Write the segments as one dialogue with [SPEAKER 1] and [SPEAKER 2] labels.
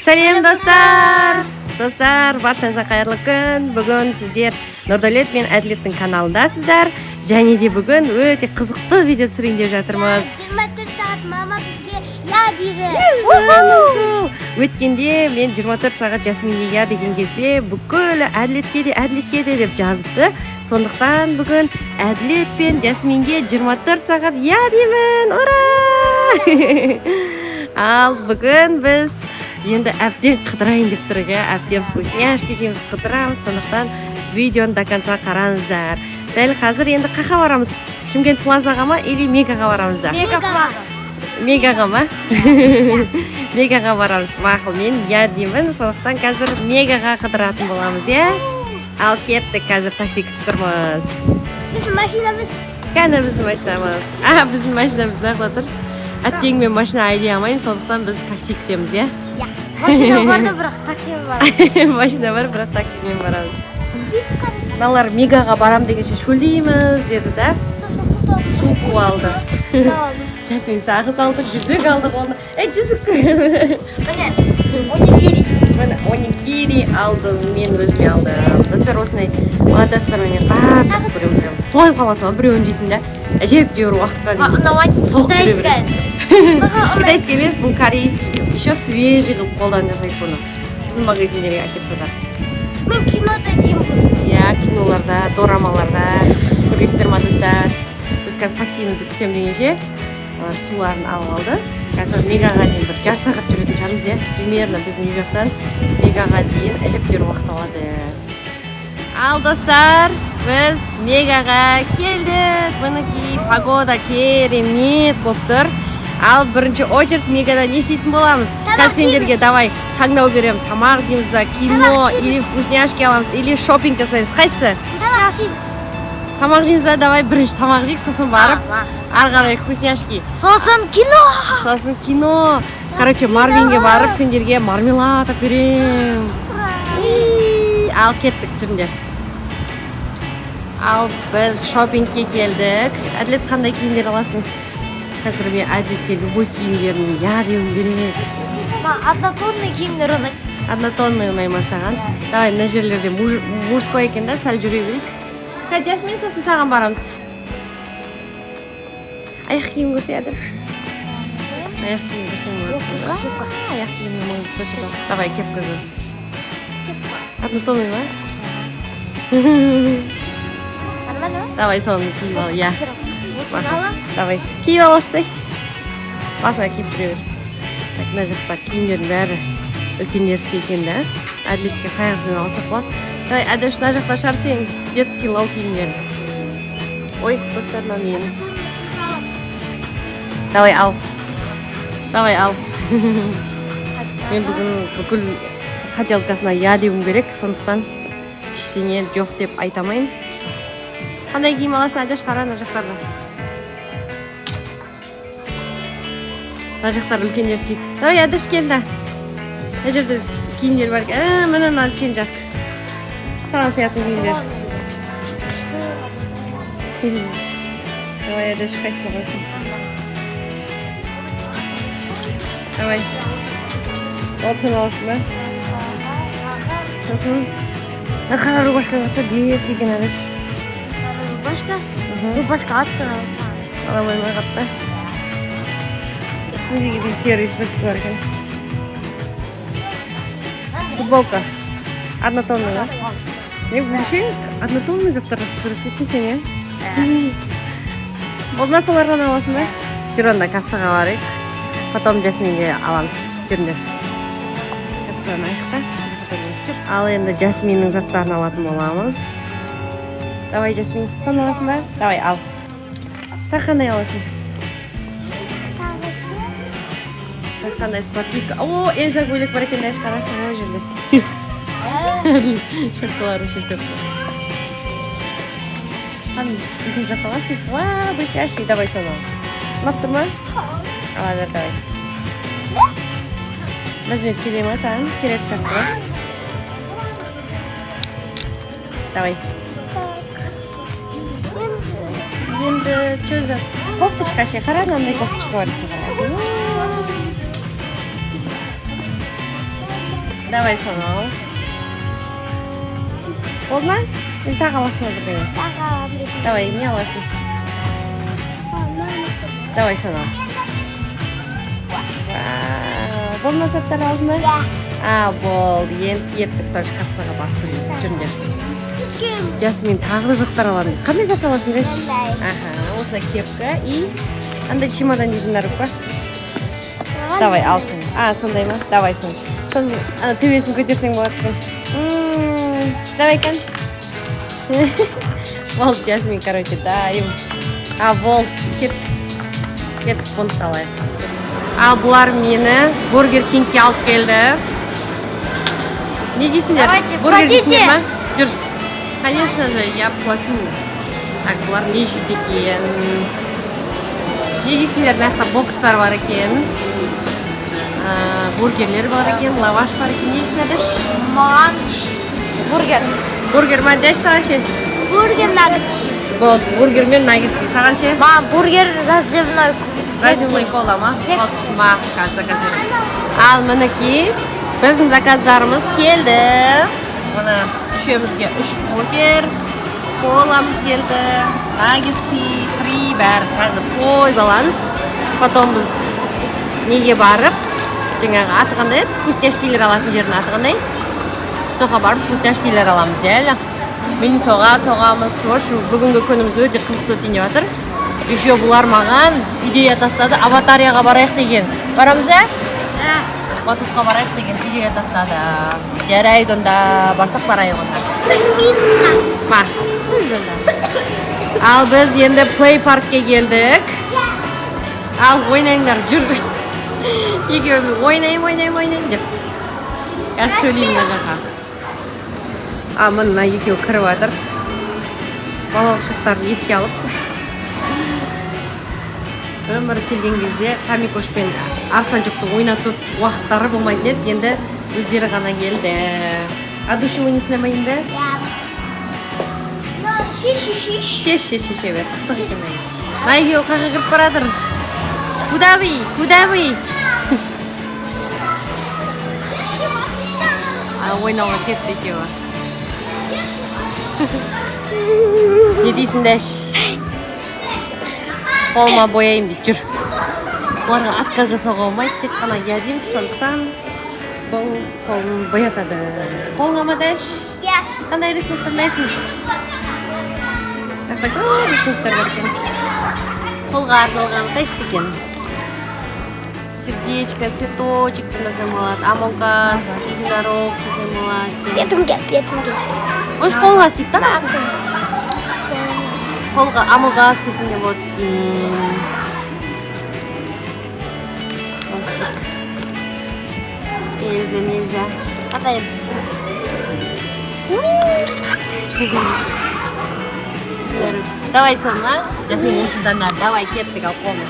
[SPEAKER 1] Сәлем, достар! Достар, баршаңызға қайырлы күн. Бүгін сіздер Нұрдәулет пен Әділеттің каналындасыздар. Және де бүгін өте қызықты видео түсірейін деп жатырмыз.
[SPEAKER 2] 24 сағат мама бізге я дейді.
[SPEAKER 1] Жаным. Өткенде мен 24 сағат Жасминге я деген кезде бүкіл Әділетке де, Әділетке де деп жазыпты. Сондықтан бүгін Әділет пен Жасминге 24 сағат я деймін. Ура! Ал бүгін біз енді әбден қыдырайын деп тұрмық, иә, әбден вкусняшки жейміз, қыдырамыз. Сондықтан видеоны до конца қараңыздар. Дәл қазір енді қақа барамыз? Шымкент Плазаға ма или Мегаға барамыз да?
[SPEAKER 2] Мега Плаза.
[SPEAKER 1] Мегаға ма? Мегаға барамыз. Мақұл, мен я деймін. Сондықтан қазір Мегаға қыдыратын боламыз, иә? Ал кеттік, қазір такси күтіп тұрмыз.
[SPEAKER 2] Біздің машинамыз.
[SPEAKER 1] Кәні біздің машинамыз? А, біздің машинамыз мына жақта тұр. Әттең, мен машина айдай алмаймын, сондықтан біз такси күтеміз, иә?
[SPEAKER 2] Я. Машина бар да, бірақ таксимен барамыз.
[SPEAKER 1] Машина бар, бірақ таксимен барамыз. Мыналар Мегаға барам дегенше шөлдейміз деді да.
[SPEAKER 2] Сосын су.
[SPEAKER 1] Су қуып алды. Жасмин сағыз алды, жүзік алды қолына. Ей, жүзік!
[SPEAKER 2] Міне, онигири.
[SPEAKER 1] Міне, онигири алдым, мен өзіме алдым. Достар, осындай ұнатасыздар ма? Мен қатты жақсы көремін, прям тойып қаласың ғой біреуін жейсің да, әжептәуір уақытқа дейін
[SPEAKER 2] Ұнамайды.
[SPEAKER 1] тоқ жүре береді.
[SPEAKER 2] Маған ұнайды.
[SPEAKER 1] Китайский емес, бұл корейский, еще свежий қылып қолдан жасайды. Бұны біздің магазиндерге әкеліп сатады.
[SPEAKER 2] Мен кинода деймін ғой.
[SPEAKER 1] Иә, киноларда, дорамаларда көргенсіздер ма, достар? Біз қазір таксимізді күтемін дегенше, олар суларын алып алды. Қазір Мегаға дейін бір жарты сағат жүретін шығармыз, иә, примерно. Біздің үй жақтан Мегаға дейін әжептәуір уақыт алады. Ал, достар, біз Мегаға келдік. Мінекей, погода керемет болып тұр. Ал бірінші очередь Мегада не істейтін боламыз?
[SPEAKER 2] Тамақ
[SPEAKER 1] Қазір сендерге
[SPEAKER 2] жейміз.
[SPEAKER 1] Давай, таңдау беремін: тамақ жейміз да, кино
[SPEAKER 2] Тамақ жейміз.
[SPEAKER 1] или вкусняшки аламыз, или шопинг жасаймыз, қайсысы?
[SPEAKER 2] Тамақ жейміз.
[SPEAKER 1] Тамақ жейміз да? Давай, бірінші тамақ жейік, сосын барып ары қарай вкусняшки.
[SPEAKER 2] Сосын кино.
[SPEAKER 1] Сосын кино. Короче, Марвинге барып, сендерге мармелад алып беремін. И, ал кеттік, жүріңдер. Ал біз шопингке келдік. Әділет, қандай киімдер аласың? Қазір мен Әділетке любой киімдерін я деуім керек.
[SPEAKER 2] Маған однотонный киімдер ұнайды.
[SPEAKER 1] Однотонный ұнай ма саған? Давай, мына жерлерде мужской екен да, сәл жүре берейік. Жасмин, сосын саған барамыз. Аяқ киім көрсе, Әділ, аяқ киім көрсең болады. А, аяқ киімнің маңызды. Давай, кепка көр. Однотонный ма?
[SPEAKER 2] Нормально ма?
[SPEAKER 1] Давай, соны киіп ал, иә.
[SPEAKER 2] Осыны аламын.
[SPEAKER 1] Давай, киіп аласың, басыңа киіп жүре бер. Так, мына жақта киімдердің бәрі үлкендерский екен да. Әділетке қай алсақ болады? Давай, Әдіш, мына жақта шығар сенің детский лау киімдерің. Ой, достар, мынау менің. Давай, ал, давай, ал. Мен бүгін бүкіл хотелкасына я деуім керек, сондықтан ештеңе жоқ деп айта алмаймын. Қандай киім аласың, Әдіш? Қара, мына жақтарда, мына жақтар үлкендерский. Давай, Әдіш, кел да, мына жерде киімдер бар екен. Ә, міне, мына сен жақ, саған сиятын киімдер. Давай, Әдіш, қайсысын қойсың? Давай, вот соны аласың ба? Сосын мына қара рубашка болса, дерзкий екен, Әдіш.
[SPEAKER 2] Рубашка.
[SPEAKER 1] Мхм.
[SPEAKER 2] Рубашка қатты.
[SPEAKER 1] Ала алмай қатты. Үстіндегідей серый цветок бар екен. Футболка однотонный ма? Не, вообще однотонный заттар жақсы көреді екенсің, иә? Болды ма, солардан аласың ба? Жүр онда, кассаға барайық, потом Жасминге аламыз. Жүріңдер, кассадан алайық та. Жүр. Ал енді Жасминнің заттарын алатын боламыз. Давай, Жасмин, соны аласың ба? Давай, ал. Тағы қандай аласың? Тағы қандай спортивка? О, Эльза көйлек бар екен, дәш, қара, мына жерде. Шапкалары шектеп. Қандай үлкен зат аласың? Уа, блестящий, давай соны ал. Ұнап тұр ма? Ала бер, давай. Размер келе ма саған? Келетін сияқты ғой. Давай. Енді что за кофточка ше? Қара, мынандай кофточка бар екен, қара. Давай, соны ал. Болды ма или тағы аласың ба бірдеңе?
[SPEAKER 2] Тағы аламын.
[SPEAKER 1] Давай, не аласың? Давай, соны ал. Вау, болды ма, заттар алдың ба?
[SPEAKER 2] Иә.
[SPEAKER 1] А, болды, енді кеттік, тоже кассаға барып төлейміз. Жүріңдер.
[SPEAKER 2] Түскен.
[SPEAKER 1] Жасмин тағы да заттар аламын дейді. Қандай зат аласың, Жаш?
[SPEAKER 2] Мындай.
[SPEAKER 1] Аха, осындай кепка и андай чемодан дейтін бар па? Давай, алсын. А, сондай ма? Давай, соны. Соны ана төбесін көтерсең болады екен. Давай, кән. Болды, Жасмин, короче, дайын. А, болды, кеттік. Кеттік, бұны алайық. Ал бұлар мені Бургер Кингке алып келді. Не жейсіңдер?
[SPEAKER 2] Давайте,
[SPEAKER 1] Бургер жейсіңдер
[SPEAKER 2] платите.
[SPEAKER 1] ма? Жүр. Конечно же, я плачу. Так, бұлар не жейді екен? Не жейсіңдер? Мына жақта бокстар бар екен. Бургерлер бар екен, лаваш бар екен. Не жейсің, Әдіш?
[SPEAKER 2] Маған бургер.
[SPEAKER 1] Бургер ма, Дәш, саған ше?
[SPEAKER 2] Бургер, наггетс.
[SPEAKER 1] Болды, бургер мен наггетс. Саған ше?
[SPEAKER 2] Маған бургер, разливной.
[SPEAKER 1] Разливной кола ма?
[SPEAKER 2] Пепси.
[SPEAKER 1] Болды, ма, қазір заказ беремін. Ал мінекей, біздің заказдарымыз келді. Мына үшеумізге үш бургер, коламыз келді, наггетсы, фри, бәрі. Қазір қойып аламыз. Потом біз неге барып, жаңағы аты қандай еді? Вкусняшкилер алатын жердің аты қандай? Соға барып вкусняшкилер аламыз, иә? Мини соға соғамыз. В общем, бүгінгі күніміз өте қызықты өтейін деп жатыр. Еще бұлар маған идея тастады, Аватарияға барайық деген. Барамыз, ә? Батутқа барайық деген идея тастады. Жарайды, онда барсақ барайық онда. Ма. Ал біз енді плей паркке келдік. Ал ойнаңдар, жүр. Екеуміз ойнаймын, ойнаймын, ойнаймын деп. Қазір төлеймін мына жаққа. А, міне, мына екеуі кіріп жатыр. Балалық шақтарын еске алып. Өмір келген кезде Тамикош пен Арсланчукты ойнату уақыттары болмайтын еді. Енді өздері ғана келді. А души ойнайсыңдар ма енді?
[SPEAKER 2] Шеш, шеш.
[SPEAKER 1] Шеш, шеш, шеше бер. Ыстық екен. Мына екеуі қаяққа кіріп бара жатыр? Куда вы? Куда вы? А, ойнауға кетті екеуі. Не дейсің, Дәш? Қолыма бояймын дейді, жүр. Бұларға отказ жасауға болмайды, тек қана иә дейміз, сондықтан бұл қолын боятады. Қолыңа ма, Дәш?
[SPEAKER 2] Иә.
[SPEAKER 1] Қандай рисунок таңдайсың? Жақта көп рисуноктар бар екен. Қолға арналған қайсысы екен? Сердечко, цветочек таңдасаң болады, Among Us, единорог десең болады екен.
[SPEAKER 2] Бетімге, бетімге.
[SPEAKER 1] Может, қолға істейік та? Қолға Among Us десең де болады екен. Осылық. Эльза, Мельза. Қандай? Уи! Давай соны, Жасмин, осыны таңда. Давай, кеттік, ал қолын.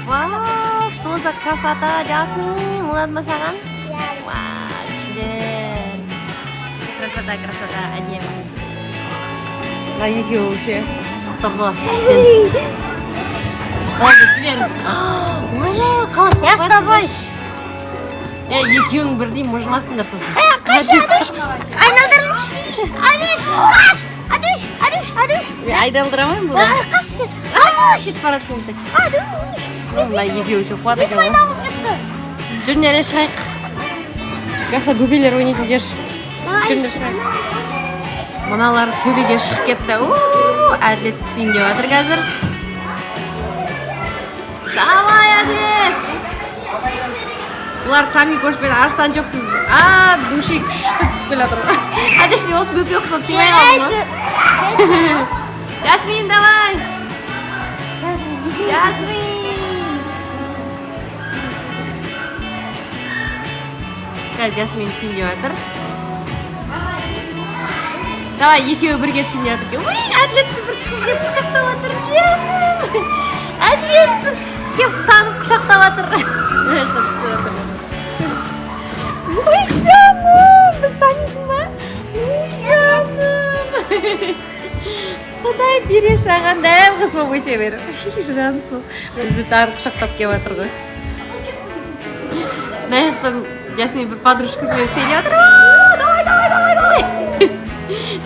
[SPEAKER 1] Вау, что за красота, Жасмин, ұнады ма саған? Вау, күшті. Красота, красота, әдемі. Мына екеуі вообще құтырды. Болды, жібер. Ой, қалай
[SPEAKER 2] Я с тобой.
[SPEAKER 1] Е, екеуің бірдей мыжыласыңдар сосын.
[SPEAKER 2] Қаш, Адыш. Айналдырыңшы. Адыш, қаш. Адыш, Адыш, Адыш.
[SPEAKER 1] Мен айналдыра алмаймын бұны.
[SPEAKER 2] Қаш. Адыш.
[SPEAKER 1] Кетіп барады сосын.
[SPEAKER 2] Адыш.
[SPEAKER 1] Мына екеуі еще қуады екен ғой.
[SPEAKER 2] Айналып кетті.
[SPEAKER 1] Жүріңдер, шығайық. Бұл жақта бөпелер ойнайтын жер. Жүріңдер, шығайық. Мыналар төбеге шығып кетті. У, Әділет түсейін деп жатыр қазір. Давай, Әділет. Бұлар Тамикош пен Арыстанчуксыз от души күшті түсіп келе жатыр ғой. Әдеш, не болды, бөпе ұқсап сыймай қалдың ба? Жасмин, давай. Жасмин. Қазір Жасмин түсейін деп жатыр. Давай, екеуі бірге түсейін деп жатыр екен. Ой, Әділетті бір қыз келіп құшақтап жатыр. Жаным. Әділет келіп танып құшақтап жатыр. Ой, жаным, біз танисың ба? Ой, жаным. Құдай бере саған дәм қыз болып өсе бер. Жаным сол. Бізді танып құшақтап келіп жатыр ғой. Мына жақтан Жасмин бір подружкасымен сөйлеп жатыр. «Аа, давай, давай, давай, давай!»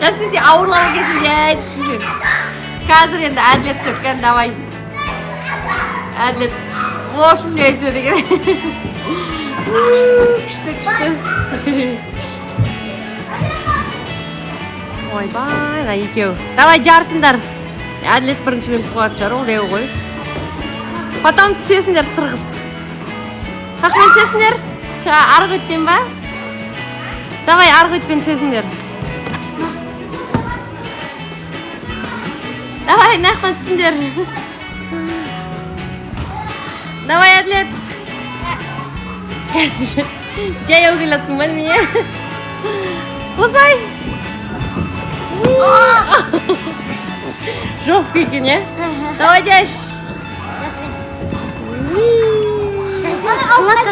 [SPEAKER 1] Жасмин, сен ауырлау екенсің, жай түстің сен. Қазір енді Әділет түседі. Кәне, давай, Әділет. В общем, жай түседі екен. Күшті, күшті. Ойбай, мына екеуі давай жарысыңдар. Әділет бірінші мен қуатын шығар, ол дәу ғой. Потом түсесіңдер сырғып. Қақпен түсесіңдер. Арғы беттен ба? Давай, арғы бетпен түсесіңдер. Давай, мына жақтан түсіңдер. Давай, Әділет. Жаяу келе жатсың ба, немене? Қосай. Жестко екен, иә? Давай, Жаш.
[SPEAKER 2] Жасмин. Жасмин, қуат.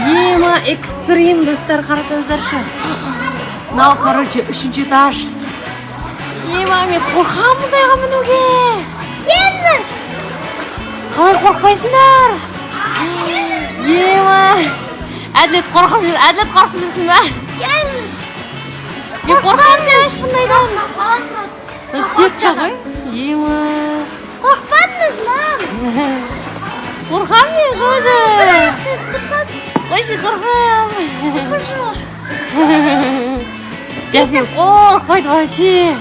[SPEAKER 1] Ема, экстрим, достар, қарасаңыздаршы. Мынау, короче, үшінші этаж. Ема, мен қорқамын мұндайға мінуге.
[SPEAKER 2] Келіңіз.
[SPEAKER 1] Қалай қорықпайсыңдар? Ема, Әділет қорқып жүр. Әділет, қорқып жүрсің ба?
[SPEAKER 2] Келіңіз.
[SPEAKER 1] Мен қорқамын мұндайдан.
[SPEAKER 2] Қорқпаңыз.
[SPEAKER 1] Сетка ғой. Ема.
[SPEAKER 2] Қорықпаңыз, мам.
[SPEAKER 1] Қорқамын мен тоже. Қойшы, қорқамын. Жасмин қорықпайды вообще.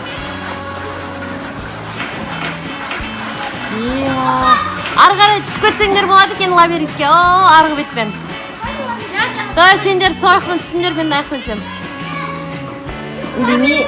[SPEAKER 1] Ема. Ары қарай түсіп кетсеңдер болады екен лабиринтке. О, арғы бетпен. Давай, сендер сол жақтан түсіңдер, мен мына жақтан түсемін. Үндемей.